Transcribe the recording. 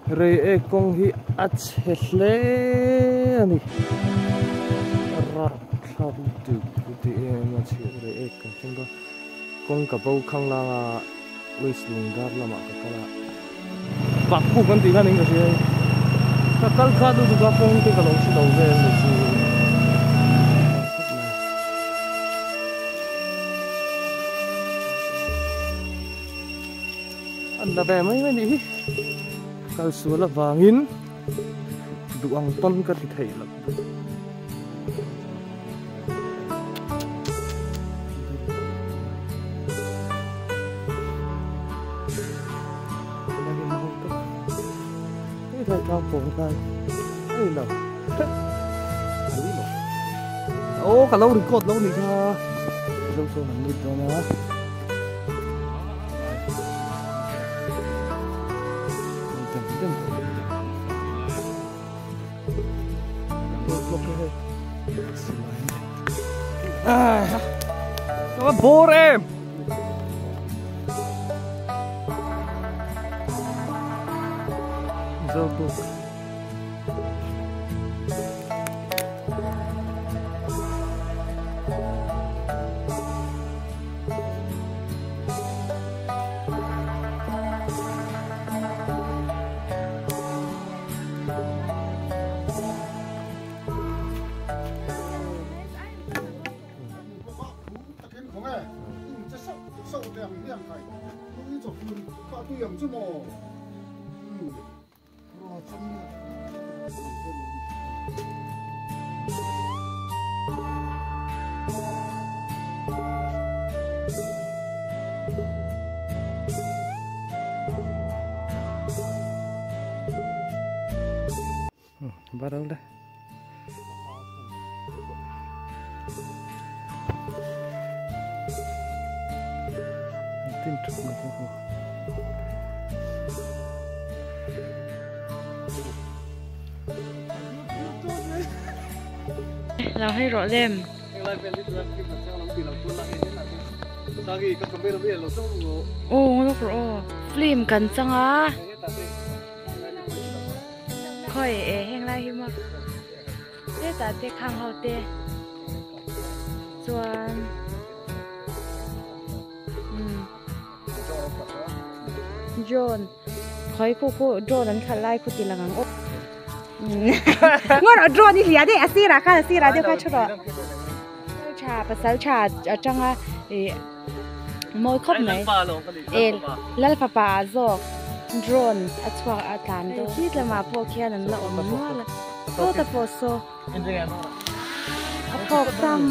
Reiek kawng hi a chhe hle a ni. A rapthlak lutuk lutuk em em a chhe Reiek kan thleng dawn. Kawng ka bo khang lang a West Lungdar lamah ka kal a. Bakpuk an tih khan eng ka hria e. Ka kal khat lutuk a kawng te ka lo hre lo vel ni chu. An la ve mai mai nih hi. Kal sual avangin duh ang pawn ka ti theih loh. Aw ka lo record lo nih kha zo chuan an lut dawn a. Ka bor em. Zobuk. Bắt đầu đây. Tin chụp mà không. Lo hei rawh lem. Aw lawk rawh aw. Film kan chang a. Khawi e heng lai hi maw hetah te khang ho te chuan umm drone khawi khu khu drone an khalh lai khu ti lang ang aw ngaw rawh drone hi hliah daih a sirah khan a sirah deuh khan thu rawh tha pasal tha atanga ih mawi khawp mai e lal fapa ah zawk drone a chhuak a tlan dawn khi lamah pawh khian an la awm nual a sawta pawh saw a phawk tam.